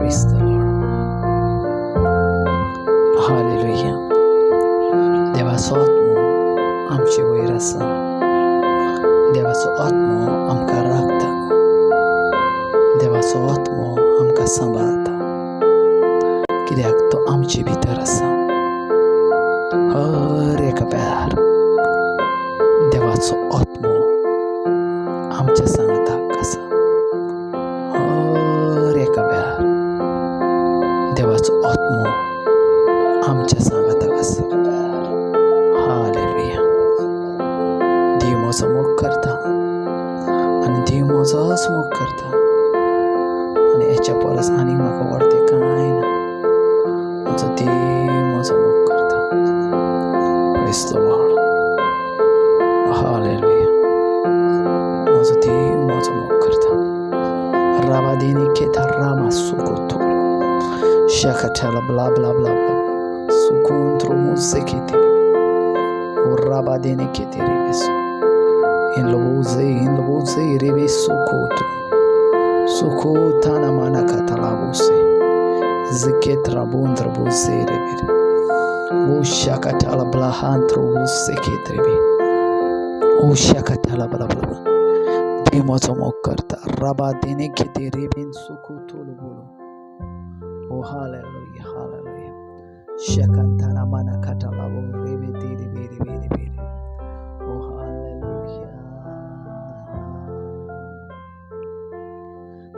Praise the Lord. Hallelujah. देवाचो आत्मो आमचे वयर आसा. देवाचो आत्मो आमकां राखता. देवाचो आत्मो आमकां सांबाळता, कित्याक तो आमचे भितर आसा. हर एका वेळार देवाचो आत्मो आमच्या सांगाताक आसा. हर एका वेळार देवाचो आत्मो आमच्या सांगाताक आसा. हालेलुया. देव म्हजो मोग करता आनी देव म्हजोच मोग करता आनी हेच्या परस आनीक म्हाका व्हडतें कांय ना. म्हजो देव म्हजो मोग करता. Praise the Lord. Hallelujah. म्हजो देव म्हजो मोग करता. राबादिनी केता रामा सुकोतोलो shakatala bla bla bla bla sukuntro musekete rabadini ketere besu in lobuze rebe sukoto sukotana mana katalabuse ziketra bundra buze rebe ushakatala blahantro buseketrebe ushakatala bla bla bla. देव म्हजो मोग करता. राबादिनी ketere ben sukotolo bolo. Oh, hallelujah, hallelujah. Shakantana mana katalabo rebe dere bere bere bere. Oh, hallelujah.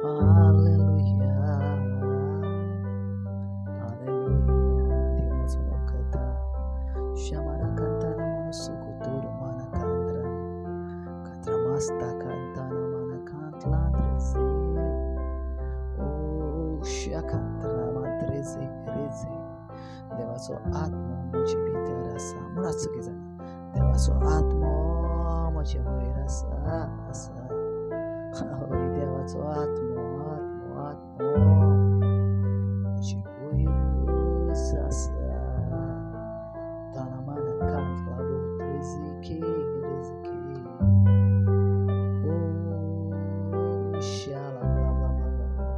Hallelujah. Hallelujah. Dev म्हजो मोग करता. Shamana kantana mono sukuturu mana kantra. Kantra masta kantana mana kantlandra ze. Oh, shakantra mantreze reze. देवाचो आत्मो म्हजे भितर आसा. म्हूण सगळीं जाणां, देवाचो आत्मो म्हजे वयर आसा आसा. हय, देवाचो आत्मो आत्मो आत्मो म्हजे वयरूच आसा. ताना कांतला बोत रिजिके रिजिके. ओ शाला ब्ला ब्ला ब्ला ब्ला.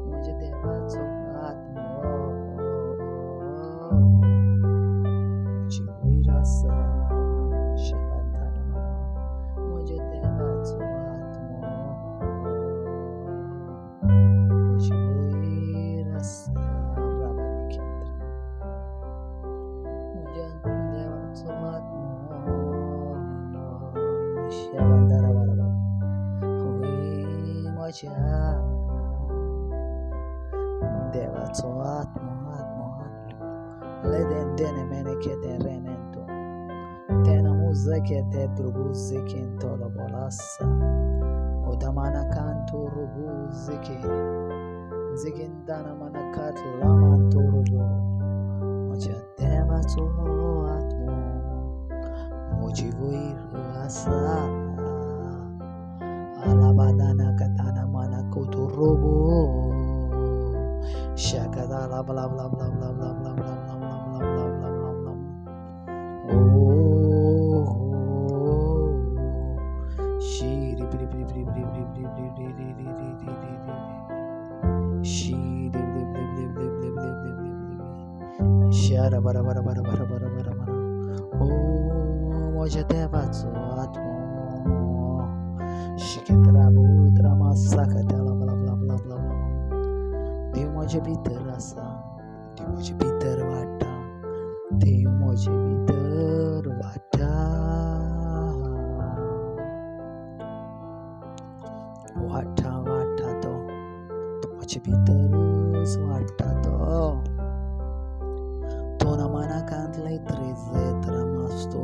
म्हजे देवाचो आत्मो म्हजे वयर आसा. शेवांताना म्हजे देवाचो आत्मो म्हजे वयर आसा. राबानी खेत्र म्हज्या देवाचो आत्मो शेवांतारा बराबर होय म्हज्या देवाचो आत्मो आत्मो आत्मो. Leden dene mene kete remento tena muzekete trubuzikin tolo bolassa odamana kanto rubuziki zigindana manakat lamanto ruburu. म्हज्या देवाचो आत्मो म्हजे वयर आसा. Alabadana katana mana kuturubu shakadala bla bla bla bla bla bla bla bla bla bla bla bla bla bla. Oh, shiri bri bri bri bri bri bri bri bri bri bri bri bri bri bri. Shiri bri bri bri bri bri bri bri bri bri. Shara bara bara bara bara bara bara bara. Oh, म्हज्या देवाचो आत्मो शिकेत्रा बुत्रा मासाकत्याला bla bla bla bla bla. देव म्हजे भितर आसा. देव म्हजे भितर वाडटा. देव म्हजे भितर वाडटा. वाडटा वाडटा तो म्हजे भितरूच वाडटा तो. तो मनाकांतले त्रेजेत्रा मास्तो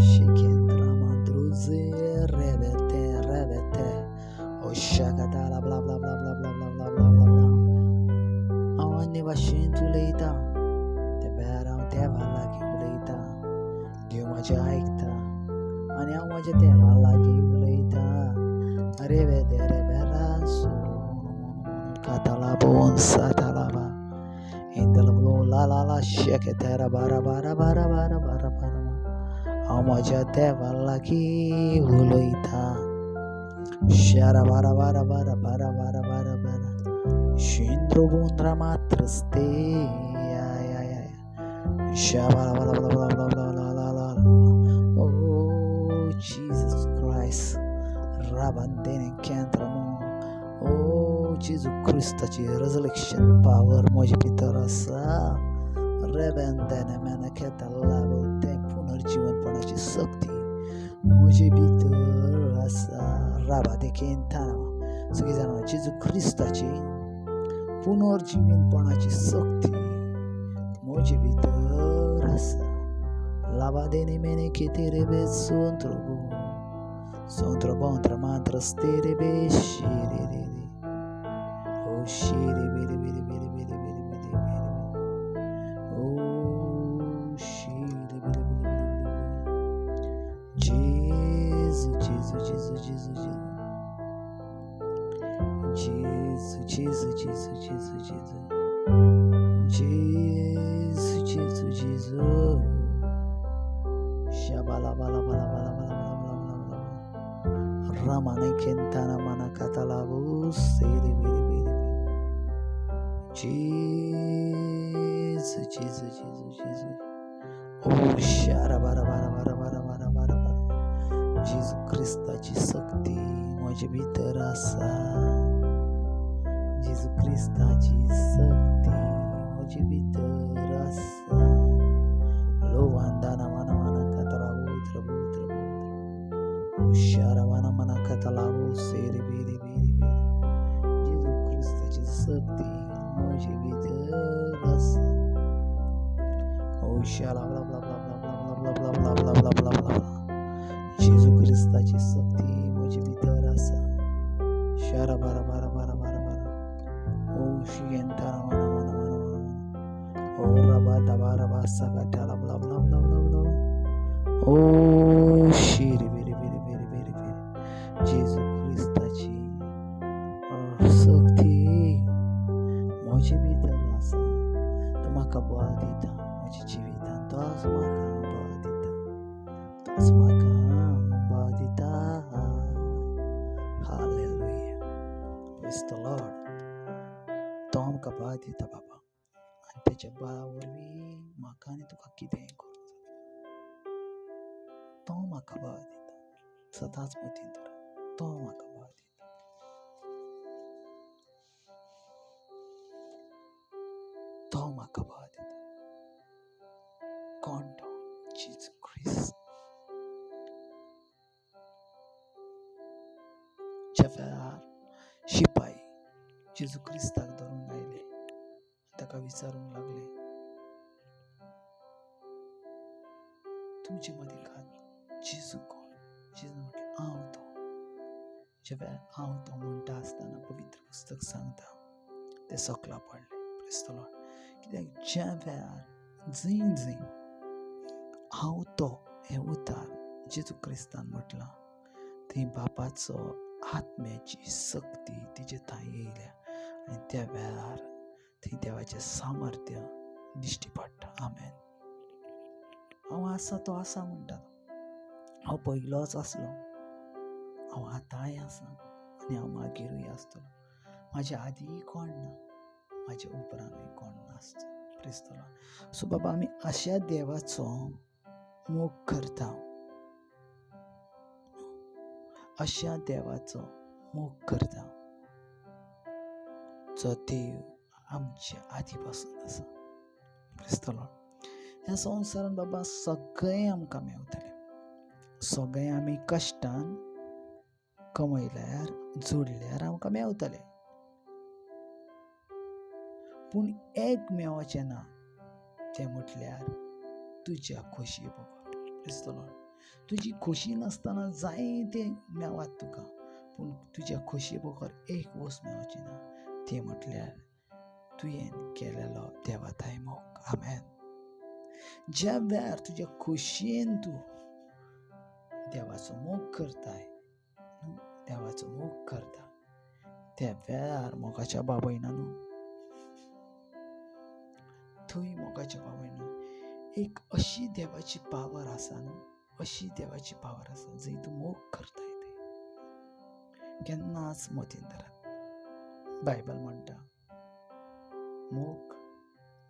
शिकेंत्रा मांद्रुजे रेबेते रेबेते. ओ शकाताला bla bla bla bla bla bla bla bla bla bla. हांव अन्य भाशेंत उलयतां ते वेळार हांव देवा लागीं उलयतां. देव म्हजें आयकता आनी हांव म्हज्या देवा लागीं उलयतां. रेबेते रेबेरा सुरू काताला बोन सातालाबा इंदलबलो ला ला ला शेकेतेरा बारा बारा बारा बारा बारा बारा. हांव म्हज्या देवा लागीं उलयतां. Shara bara bara bara bara bara bara bara. Shindrobundra matraste ya ya ya. Shabala. Oh Jesus Christ. Rabandene kentramo. Oh जेजू क्रिस्ताची रेजलेक्शन पावर म्हजे भितर आसा. रेबेंदेने मेनकेता तें पुनर्जिवनपणाची शक्ती म्हजे भितर आसा. राबा देखीन थाना सगळीं जाणां जेजू क्रिस्ताची पुनर्जिवनपणाची शक्ती म्हजे भितर आसा. लाबादेने मेनकेते रेबे सोंत्रोबो सोंत्रोबोंत्र मात्रस्ते रेबे शिरे रे ओ शिरे बेरे बेरे बेरे बेरे बेरे बेरे बेरे ओ शिरे बेरे बेरे बेरे बेरे. जेजू जेजू जेजू जेजू जेजू जेजू जेजू जेजू जेजू जेजू जेजू जेजू. Shabala bala bala bala bala bala bala bala. Ramane kentana mana katalabu seri beri beri beri. Jesus Jesus Jesus Jesus. Oh shara bara bara bara bara bara bara bara. जेजू क्रिस्ताची शक्ती म्हजे भितर आसा. जेजू क्रिस्ताची शक्ती म्हजे भितर आसा. लोवांदाना माना माना katalabu trabu trabu trabu. Sharavana mana katalabu seri beri beri beri. जेजू क्रिस्ताची शक्ती म्हजे भितर आसा. ओ शाला blah blah blah blah blah blah blah blah blah blah blah blah. जेजू क्रिस्ताची शक्ती म्हजे भितर आसा. शारा बारा बारा बारा बारा बारा. ओ शियंतारा माना माना माना माना माना. ओ रबा दबा रबा सगाटाला blah blah blah blah blah. ओ शिरी बेरी बेरी बेरी बेरी बेरी. जेजू क्रिस्ताची शक्ती म्हजे भितर आसा. तो म्हाका बळ दिता म्हज्या जिवितान. तोच म्हाका बळ दिता, तोच म्हाका बळ दिता. हालेलुया. Praise the Lord. तो आमकां बळ दिता बाबा, आनी तेच्या बळा वरवीं म्हाका आनी तुका कितेंय करूंक जाता. तो म्हाका बळ दिता. सदांच मतींत दवर, तो म्हाका बळ दिता. तो म्हाका बळ दिता. कोण तो? जेजू क्रिस्त. ज्या वेळार शिपाई जेजू क्रिस्ताक धरून आयले, ताका विचारूंक लागले, तुमचे मदीं खात जेजू कोण? जेजू म्हटलें हांव तो. ज्या वेळार हांव तो म्हणटा आसतना पवित्र पुस्तक सांगता ते सकला पडले. Praise the Lord. कित्याक ज्या वेळार जंय जंय हांव तो हें उतार जेजू क्रिस्तान म्हटलां थंय बापाचो आत्म्याची शक्ती तिचे थंय येयल्या आनी त्या वेळार थंय देवाचें सामर्थ्य दिश्टी पडटा. आमेन. हांव आसा तो आसा म्हणटा तो. हांव पयलोच आसलो, हांव आतांय आसा आनी हांव मागीरूय आसतलो. म्हाज्या आदींय कोण ना, म्हाज्या उपरांतूय कोण नासतो. Praise the Lord. सो बाबा आमी अशा देवाचो मोग करता, अशा देवाचो मोग करता जो देव आमच्या आदी पासून आसा. Praise the Lord. ह्या संवसारान बाबा सगळें आमकां मेवतलें, सगळें आमी कश्टान कमयल्यार जोडल्यार आमकां मेवतलें, पूण एक मेवचें ना, तें म्हटल्यार तुज्या खोशये बगर. Praise the Lord. तुजी खोशी नासतना जाय तें मेवात तुका, पूण तुज्या खोशये बगर एक वस्त मेवची ना, तें म्हटल्यार तुवें केलेलो देवा थाय मोग. आमेन. ज्या वेळार तुज्या खोशयेन तूं देवाचो मोग करताय, देवाचो मोग करता, त्या वेळार मोगाच्या बाबयना न्हू, थंय मोगाच्या बाबयना एक अशी देवाची पावर आसा न्हू, अशी देवाची पावर आसा जंय तूं मोग करताय थंय. केन्नाच मतीन धरात, बायबल म्हणटा मोग,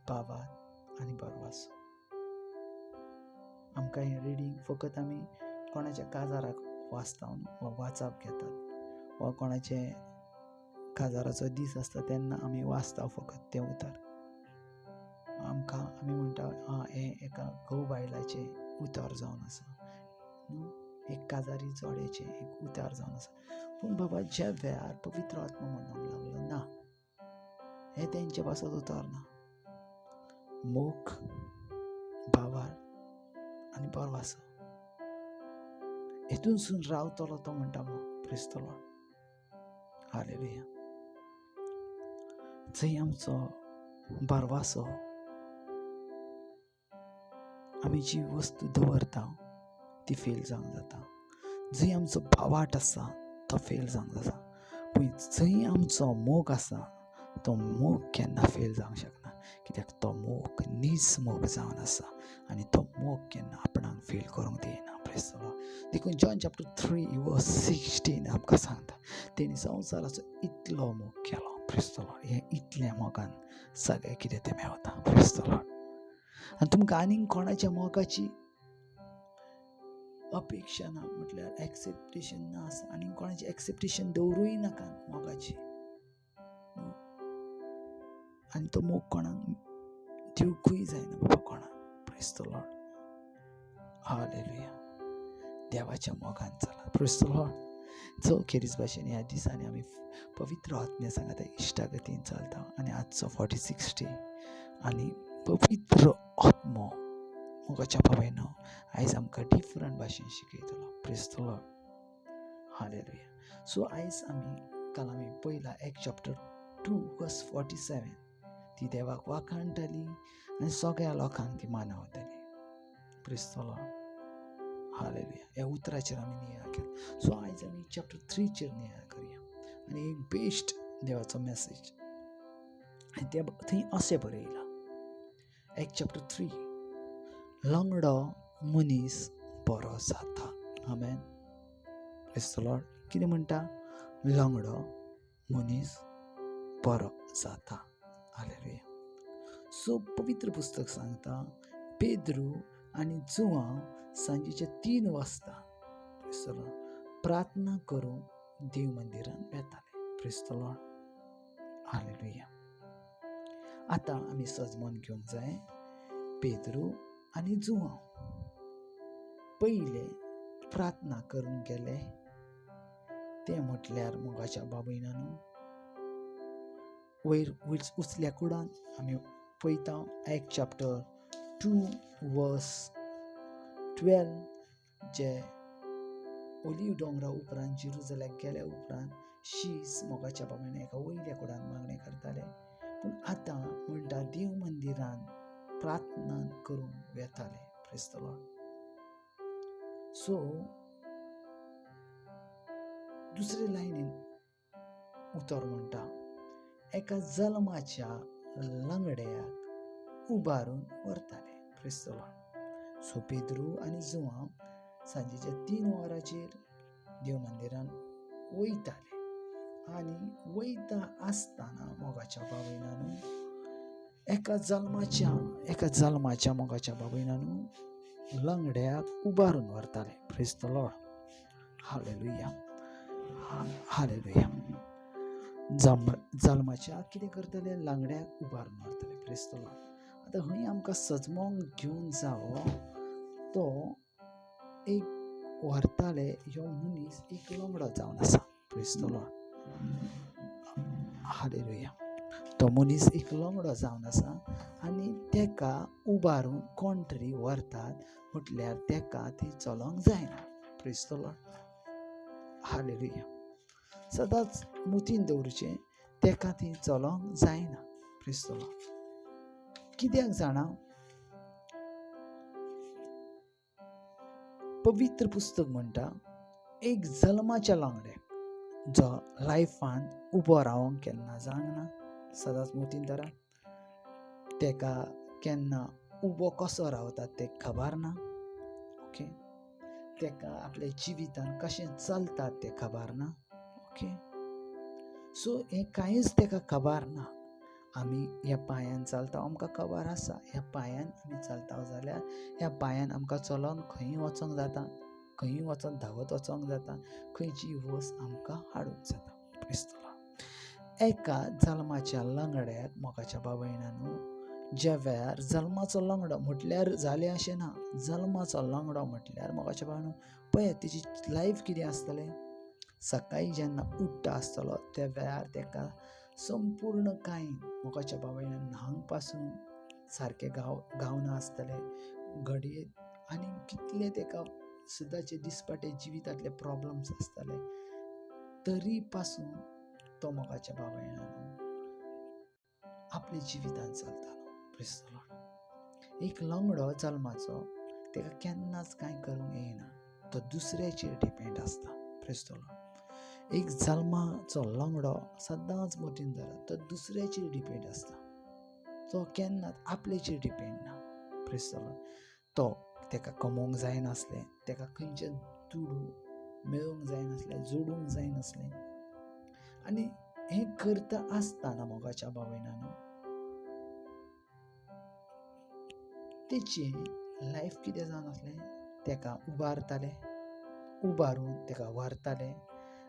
भावार्थ आनी भरवासो. आमकां हें रिडींग फकत आमी कोणाच्या काजाराक वाचता वा वाचप घेतात वा कोणाचे काजाराचो दीस आसता तेन्ना आमी वाचता फकत तें उतर. आमकां आमी म्हणटा आं हें एका घोव बायलाचें उतर जावन आसा, न्हू एक काजारी जोड्याचें एक उतर जावन आसा. पूण बाबा ज्या वेळार पवित्र आत्मा म्हणूंक लागलो ना, हें तेंचे पासत उतर ना. मोग, भावार्थ आनी भरवासो हेतूनसून रावतलो तो म्हणटा मोग. Praise the Lord, hallelujah. जंय आमचो भरवासो, आमी जी वस्तू दवरता ती फेल जावंक जाता. जंय आमचो भावार्थ आसा तो फेल जावंक जाता. पूण जंय आमचो मोग आसा तो मोग केन्ना फेल जावंक शकना, कित्याक तो मोग नीज मोग जावन आसा आनी तो मोग केन्ना आपणाक फेल करूंक दिना. Praise the Lord. देखून जॉन चॅप्टर 3 वर्स 16 आमकां सांगता तेणी संवसाराचो इतलो मोग केलो. Praise the Lord. हें इतलें मोगान सगळें कितें तें मेवता. Praise the Lord. आनी तुमकां आनीक कोणाच्या मोगाची अपेक्षा ना, म्हटल्यार एक्सेप्टेशन ना आसा, आनी कोणाचें एक्सेप्टेशन दवरूय नाका मोगाची. आनी तो मोग कोणाक दिवकूय जायना बाबा कोणाक. Praise the Lord, hallelujah. देवाच्या मोगान चला. Praise the Lord. जो खेरीज भाशेन ह्या दिसांनी आमी पवित्र आत्म्या सांगाता इश्टागतीन चलता आनी आजचो 46 डे आनी पवित्र आत्मो मोगाच्या बाबायनो आयज आमकां डिफरंट भाशेन शिकयतलो. Praise the Lord, hallelujah. So आयज आमी काल आमी पयला 1 चॅप्टर 2 वर्स 47 ती देवाक वाखाणटली आनी सगळ्या लोकांक ती मानवतली. Praise the Lord, hallelujah. ह्या उतराचेर आमी नियाळ केला. सो आयज आमी चॅप्टर 3चेर नियाळ करया आनी एक बेस्ट देवाचो मॅसेज आनी ते थंय अशें बरयलां. 1 चॅप्टर 3, लंगडो मनीस बरो जाता. आमेन. Praise the Lord. कितें म्हणटा? लंगडो मनीस बरो जाता. हालेलुया. सो पवित्र पुस्तक सांगता पेद्रू आनी जुआंव सांजेचे 3 वाजता praise the Lord प्रार्थना करूंक देव मंदिरान वेताले. Praise the Lord, hallelujah. आतां आमी सजमन घेवंक जाय पेद्रू आनी जुआंव पयले प्रार्थना करूंक गेले ते म्हटल्यार मोगाच्या बाबयनानू वयर उचल्या कुडान आमी पळयता 1 चॅप्टर 2 वर्स 12 जे ओलीव दोंगरा उपरांत जेरुजलेमाक गेल्या उपरांत शीस मोगाच्या बाबान एका वयल्या कुडान मागणें करताले. पूण आतां म्हणटा देव मंदिरान प्रार्थना करूंक वेताले. Praise the Lord. सो दुसरे लायनीन उतर म्हणटा एका जल्माच्या लंगड्याक उबारून व्हरताले. Praise the Lord. सो पेद्रू आनी जुआंव सांजेच्या 3 वरांचेर देव मंदिरान वयताले आनी वयता आसतना मोगाच्या बाबयनानू एका जल्माच्या मोगाच्या बाबयनानू लंगड्याक उबारून व्हरताले. Praise the Lord, hallelujah, hallelujah. जल्माच्या कितें करतले? लंगड्याक उबारून व्हरतले. Praise the Lord. आतां हय आमकां सजमोंक घेवन जावो तो एक व्हरताले ह्यो मनीस एक लंगडो जावन आसा. Praise the Lord, hallelujah. तो मनीस एक लंगडो जावन आसा आनी तेका उबारून कोण तरी व्हरतात म्हटल्यार तेका ती चलोंक जायना. Praise the Lord, hallelujah. सदांच मुतीन दवरचें तेका ती चलोंक जायना. Praise the Lord. कित्याक जाणा? पवित्र पुस्तक म्हणटा एक जल्माच्या लंगड्याक जो लायफान उबो रावंक केन्ना जावंक ना, सदांच मुतीन धरा, तेका केन्ना उबो कसो रावता तें खबर ना. ओके, तेका आपल्या जिवितान कशें चलता तें खबर ना. ओके, सो हें कांयच तेका खबर ना. आमी ह्या पांयान चलता आमकां खबर आसा, ह्या पांयान आमी चलता जाल्यार ह्या पांयान आमकां चलोन खंय वचोंक जाता, खंय वचोन धांवत वचोंक जाता, खंयची वस्त आमकां हाडूंक जाता. क्रिस्तला एका जल्माच्या लंगड्याक मोगाच्या बाबायणानू, ज्या वेळार जल्माचो लंगडो म्हटल्यार जालें अशें ना, जल्माचो लंगडो म्हटल्यार मोगाच्या बाबायणानू पळयात तेजी लायफ कितें आसतलें. सकाळीं जेन्ना उठ्ठा आसतलो त्या वेळार तेका संपूर्ण कांय मोगाच्या बाबायणान न्हांग पासून सारकें गावना आसतलें घडये, आनी कितले तेका सदांचे दिसपाटे जिवितांतले प्रॉब्लम्स आसताले, तरी पासून तो मोगाच्या बाबायणान आपल्या जिवितान चलतालो. क्रिस्तलो एक लंगडो जल्माचो तेका केन्नाच कांय करूंक येना, तो दुसऱ्याचेर डिपेंड आसता. क्रिस्तलो एक जल्माचो लंगडो सदांच मोटीन जाला, तो दुसऱ्याचेर डिपेंड आसता, तो केन्नाच आपल्याचेर डिपेंड ना. क्रिस्तलो तो तेका कमोवंक जायनासलें, तेका खंयचे दुडू मेळोवंक जायनासलें, जोडूंक जायनासलें. आनी हें करता आसतना मोगाच्या बाबायणानू तेची लायफ कितें जावन आसलें, तेका उबारताले, उबारून तेका व्हरताले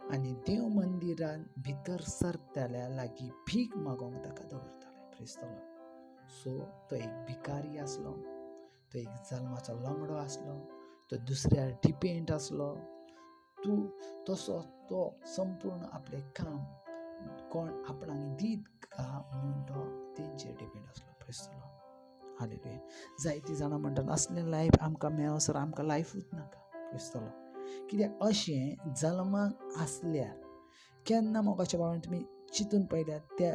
आनी देव मंदिरान भितर सरतल्या लागीं भीक मागोवंक ताका दवरताले. क्रिस्तलो सो तो एक भिकारी आसलो, तो एक जल्माचो लंगडो आसलो, तो दुसऱ्यार डिपेंड आसलो. तूं तसो तो संपूर्ण आपलें काम कोण आपणाक दीत का म्हणून तो तेंचेर डिपेंड आसलो. क्रिस्तलो हालेलुया. जायतीं जाणां म्हणटात असलें लायफ आमकां मेळसर आमकां लायफूच नाका. क्रिस्तलो कित्याक अशें जल्माक आसल्यार केन्ना मोगाच्या बाबान तुमी चिंतून पळयल्यार त्या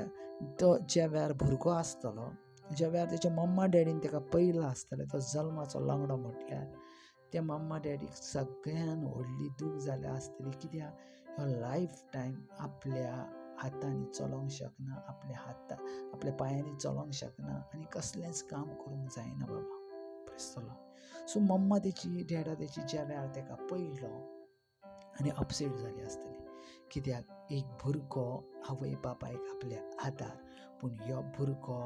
तो ज्या वेळार भुरगो आसतलो, ज्या वेळार तेच्या मम्मा डॅडीन तेका पयला आसतलें, तो जल्माचो लंगडो म्हटल्यार त्या मम्मा डॅडीक सगळ्यान व्हडली दूख जाल्या आसतली. कित्याक ह्यो लायफ टायम आपल्या हातांनी चलोवंक शकना, आपल्या हाता आपल्या पांयांनी चलोवंक शकना आनी कसलेंच काम करूंक जायना बाबा. क्रिस्तलो सो मम्मा तेची डॅडा तेची ज्या वेळार तेका पयलो आनी अपसेट जाली आसतली. कित्याक एक भुरगो आवय बापायक आपल्या आदार, पूण ह्यो भुरगो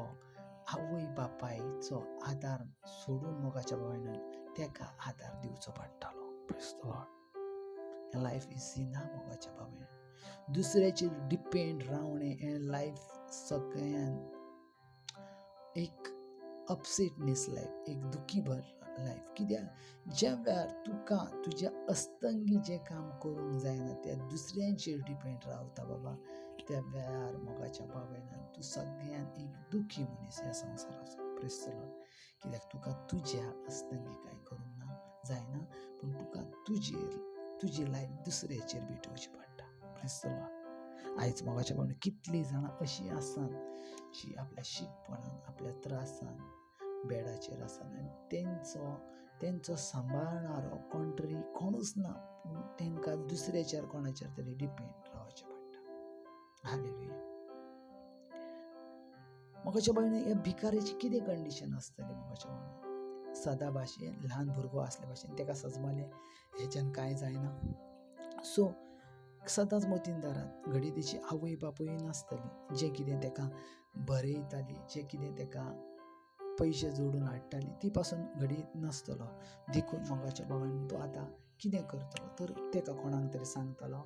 आवय बापायचो आदार सोडून मोगाच्या बाबायन तेका आदार दिवचो पडटालो. क्रिस्तलो लायफ इजी ना मोगाच्या बाबायन, दुसऱ्याचेर डिपेंड रावणें हें लायफ सगळ्यान एक अपसेटनेस लायफ, एक दुखी भर लायफ. कित्याक ज्या वेळार तुका तुज्या अस्तंगी जें काम करूंक जायना त्या दुसऱ्यांचेर डिपेंड रावता बाबा, त्या वेळार मोगाच्या बाबायन तूं सगळ्यान एक दुखी मनीस ह्या संवसाराचो. क्रिस्तलो कित्याक तुका तुज्या अस्तंगी कांय करूंक ना जायना, पूण तुका तुजेर तुजी लायफ दुसऱ्याचेर भेटोवची पडटा. क्रिस्तलो आयज मोगाच्या बाबान कितलीं जाणां अशीं आसात जी आपल्या शिकपणान आपल्या त्रासान बेडाचेर आसात आनी तेंचो सांबाळणारो कोण तरी कोणूच ना, पूण तेंकां दुसऱ्याचेर कोणाचेर तरी डिपेंड रावचें पडटा. हालेलुया. मोगाच्या बाबान ह्या भिकाऱ्याची कितें कंडिशन आसतली मोगाच्या बाबान, सदां भाशेन ल्हान भुरगो आसले भाशेन तेका सजमालें हेच्यान कांय जायना. सो सदांच मतीन धरात, घडये तेची आवय बापूय नासतली, जें कितें तेका बरयताली, जें कितें तेका पयशे जोडून हाडटाली ती पासून घडये नासतलो. देखून मोगाच्या बाबान तो आतां कितें करतलो तर तेका कोणाक तरी सांगतलो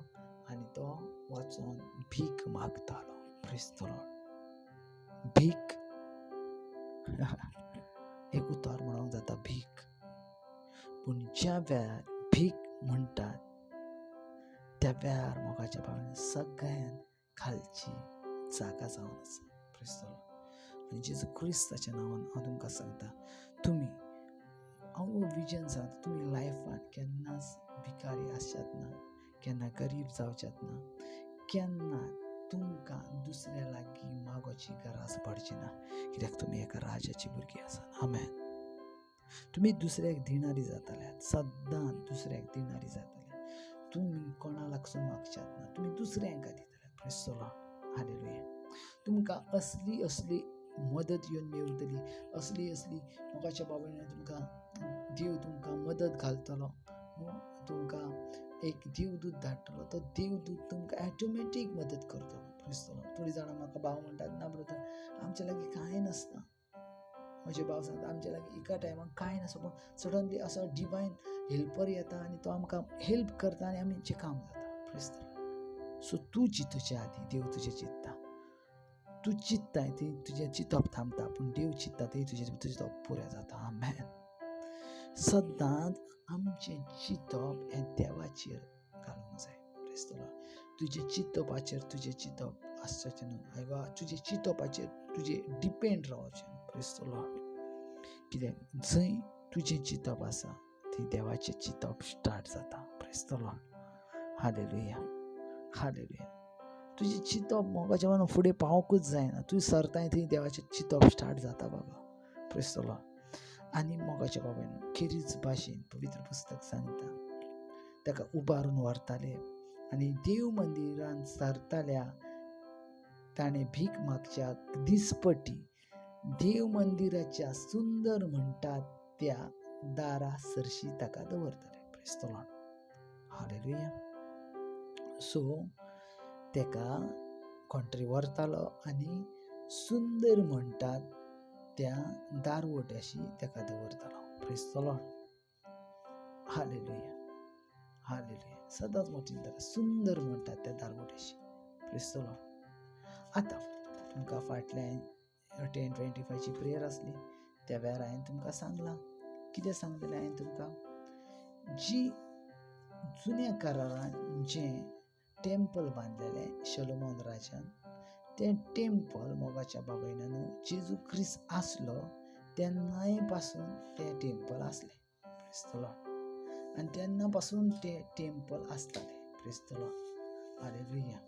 आनी तो वचोन भीक मागतालो. क्रिस्तलो भीक एक उतर म्हणूंक जाता भीक, पूण ज्या वेळार भीक म्हणटात त्या वेळार मोगाच्या बाबान सगळ्यान खालची जागा जावन आसा. क्रिस्तलो आनी जेजू क्रिस्ताच्या नांवान हांव तुमकां सांगता, तुमी हांव विजन सांगता, तुमी लायफान केन्नाच भिकारी आसच्यात ना, केन्ना गरीब जावच्यात ना, केन्ना तुमकां दुसऱ्या लागीं मागोची गरज पडची ना, कित्याक तुमी एका राजाची भुरगीं आसात. आमेन. तुमी दुसऱ्याक दिणारी जातले, सदां दुसऱ्याक दिणारी जातले. तुमी कोणा लागसून मागच्यात ना, तुमी दुसऱ्यांक दितले. क्रिस्तलो हालेलुया. तुमकां असली असली मदत येवन मेळटली, असली असली मोगाच्या बाबान तुमकां देव तुमकां मदत घालतलो, तुमकां एक देवदूत धाडटलो, तो देवदूत तुमकां ऑटोमॅटीक मदत करतलो. क्रिस्तलो थोडीं जाणां म्हाका भाव म्हणटात, ना ब्रदर आमच्या लागीं कांय नासता. म्हजे भाव सांगता आमच्या लागीं एका टायमाक कांय नासता, पूण सडनली असो डिवायन हेल्पर येता आनी तो आमकां हेल्प करता आनी आमचें काम जाता. क्रिस्तलो सो तूं चिंतूचे आदी देव तुजें चिंतता. तूं चिंत्ताय थंय तुजें चिंतप थांबता, पूण देव चिंत्ता थंय तुजें चिंतप पुरें जाता. आमेन. सदांच आमचें चिंतप हें देवाचेर घालूंक जाय. क्रिस्तलो तुजें चिंतपाचेर तुजें चिंतप आसचें न्हू, वा तुजें चिंतपाचेर तुजें डिपेंड रावचें न्हू. क्रिस्तलो कित्याक जंय तुजें चिंतप आसा थंय देवाचें चिंतप स्टार्ट जाता. क्रिस्तलो हालेलुया, हालेलुया. तुजें चिंतप मोगाच्या मनान फुडें पावंकूच जायना, तूं सरताय थंय देवाचें चिंतप स्टार्ट जाता बाबा. क्रिस्तलो आनी मोगाच्या बाबान खेरीज भाशेन पवित्र पुस्तक सांगता, ताका उबारून व्हरताले आनी देव मंदिरान सरताल्या ताणें भीक मागच्या दिसपटी देव मंदिराच्या सुंदर म्हणटात त्या दारा सरशी ताका दवरताले. क्रिस्तलो हालेलुया. सो तेका कोण तरी व्हरतालो आनी सुंदर म्हणटात त्या दारवट्याशी तेका दवरतालो. क्रिस्तलो हालेलुया, हालेलुया. सदांच मोठीन ताका सुंदर म्हणटात त्या दारवट्याशी. क्रिस्तलो आतां तुमकां फाटल्यान 10:25 प्रेयर आसली त्या वेळार हांवें तुमकां सांगलां. कितें सांगलेलें हांवें तुमकां? जी जुन्या करारान जें टेम्पल बांदलेलें शलोमोन राजान, तें टेम्पल मोगाच्या बाबायनानू जेजू क्रिस्त आसलो तेन्नाय पासून तें टेम्पल आसलें. क्रिस्तलो आनी तेन्ना पासून तें टेम्पल आसतालें. क्रिस्तलो हालेलुया.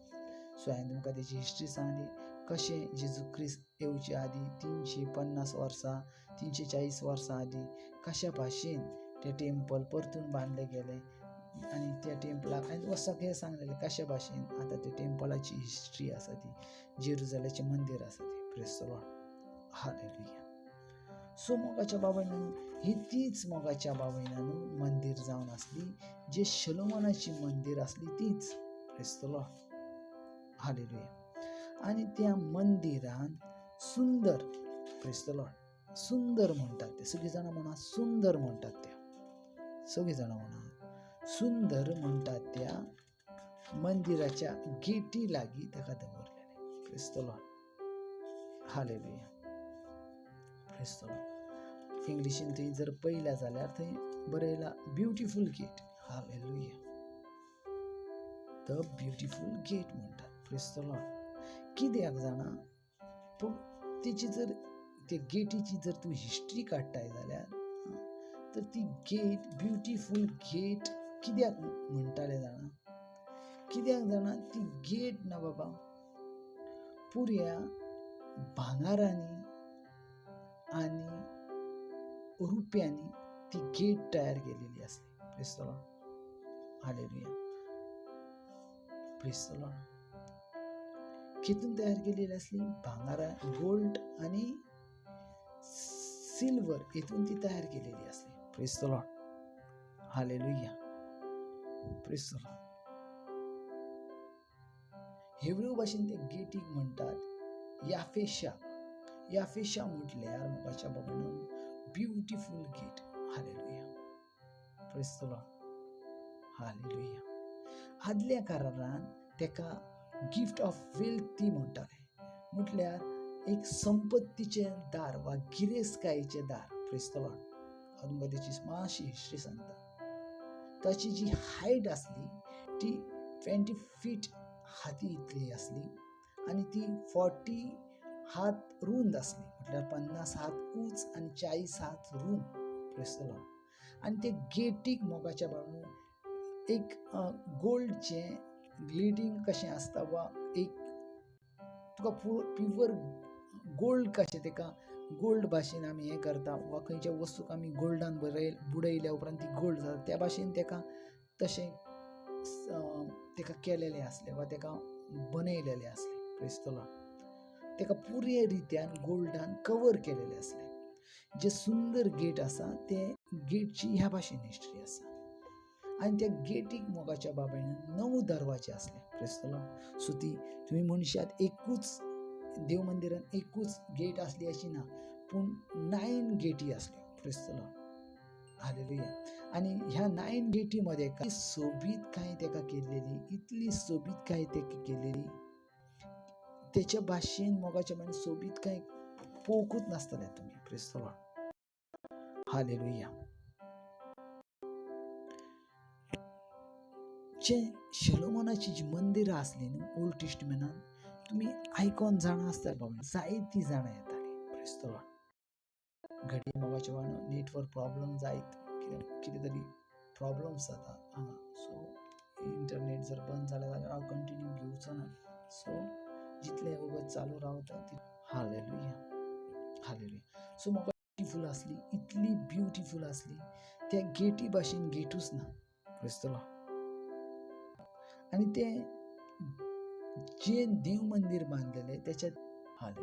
सो हांवें तुमकां तेजी हिस्ट्री सांगली, कशें जेजू क्रिस्त येवचे आदी 350 वर्सां 340 वर्सां आदी कशा भाशेन तें टेम्पल परतून बांदलें गेलें आनी त्या टेम्पलाक हांवें सगळें सांगलेलें कशा भाशेन आतां त्या टेम्पलाची हिस्ट्री आसा ती, जेरुजलेचें मंदीर आसा ती. क्रिस्तलो हालेलुया. सो मोगाच्या बाबायनानू ही तीच मोगाच्या बाबायनानू मंदीर जावन आसली, जे शलोमनाची मंदीर आसली तीच. क्रिस्तलो हालेलुया. आनी त्या मंदिरान सुंदर, क्रिस्तलो सुंदर म्हणटात ते, सगळीं जाणां म्हणा सुंदर म्हणटात त्या, सगळीं जाणां म्हणा सुंदर म्हणटात त्या मंदिराच्या गेटी लागीं ताका दवरलेलें. क्रिस्तलो हालेलुया. क्रिस्तलो इंग्लिशीन थंय जर पळयल्या जाल्यार थंय बरयला beautiful gate. Hallelujah. The beautiful gate म्हणटात. क्रिस्तलो कित्याक जाणा, पूण तेची जर ते गेटीची जर तूं हिस्ट्री काडटाय जाल्यार तर ती गेट ब्युटिफूल गेट कित्याक म्हणटाले जाणा? कित्याक जाणा ती गेट ना बाबा पुऱ्या भांगारांनी आनी रुप्यांनी ती गेट तयार केलेली आसली. क्रिस्तलो हालेलुया. क्रिस्तलो कितून तयार केलेली आसली? भांगारा, गोल्ड आनी सिल्वर हितून ती तयार केलेली आसली. क्रिस्तलो हालेलुया. क्रिस्तलो हेब्रू भाशेन ते गेटीक म्हणटात याफेशा. याफेशा म्हटल्यार मोगाच्या बाबांनो ब्युटिफूल गेट. हालेलुया. क्रिस्तलो हालेलुया. आदल्या करारान तेका गिफ्ट ऑफ वेल्थ ती म्हणटाले, म्हटल्यार एक संपत्तीचें दार वा गिरेस्तकायेचें दार. क्रिस्तलो हांव तुमकां तेची मातशी हिस्ट्री सांगता. ताची जी हायट आसली ती 20 फीट हाती इतली आसली आनी ती 40 हात रूंद आसली, म्हटल्यार 50 हात उंच आनी 40 हात रूंद. क्रिस्तलो आनी ते गेटीक मोगाच्या बाबतींत एक गोल्डचें ग्लिटींग कशें आसता वा एक तुका प्युअर गोल्ड कशें तेका गोल्ड भाशेन आमी हें करता वा खंयच्या वस्तूक आमी गोल्डान बुडयल्या उपरांत ती गोल्ड जाता त्या भाशेन तेका तशें तेका केलेलें आसलें वा तेका बनयलेलें आसलें. क्रिस्तलो तेका पुरे रित्यान गोल्डान कवर केलेलें आसलें. जें सुंदर गेट आसा ते गेटची ह्या भाशेन हिस्ट्री आसा. आनी त्या गेटीक मोगाच्या बाबान 9 दरवाजे आसले. प्रेस्तलो. सो ती तुमी म्हणशात एकूच देव मंदिरान एकूच गेट आसली अशी ना, पूण 9 गेटी आसल्यो. प्रेस्तलो. हालेलुया. आनी ह्या 9 गेटी मध्ये काय सोबीतकाय तेका केल्लेली, इतली सोबीतकाय तेका केल्लेली, तेच्या भाशेन मोगाच्या बाबान सोबीतकाय पळोवंकूच नासतले तुमी. प्रेस्तलो. हालेलुया. जे शलोमोनाची जी मंदिरां आसली न्हू ओल्ड टेस्टमेंटान, तुमी आयकोन जाणा आसता बाबा, जायतीं जाणां येतालीं. प्रेस्तलो. घडये मोगाच्या बाबान नेटवर्क प्रॉब्लम जायत, कितें तरी प्रॉब्लम्स जाता हांगा. सो इंटरनेट जर बंद जालें जाल्यार हांव कंटिन्यू घेवचो ना. सो जितलें वगत चालू रावता तितलें. हालेलुया. हालेलुया. सो म्हाका ब्युटिफूल आसली, इतली ब्युटिफूल आसली, त्या गेटी भाशेन गेटूच ना. प्रेस्तलो. आनी तें जें देव मंदीर बांदलेलें तेच्या. हालेलुया.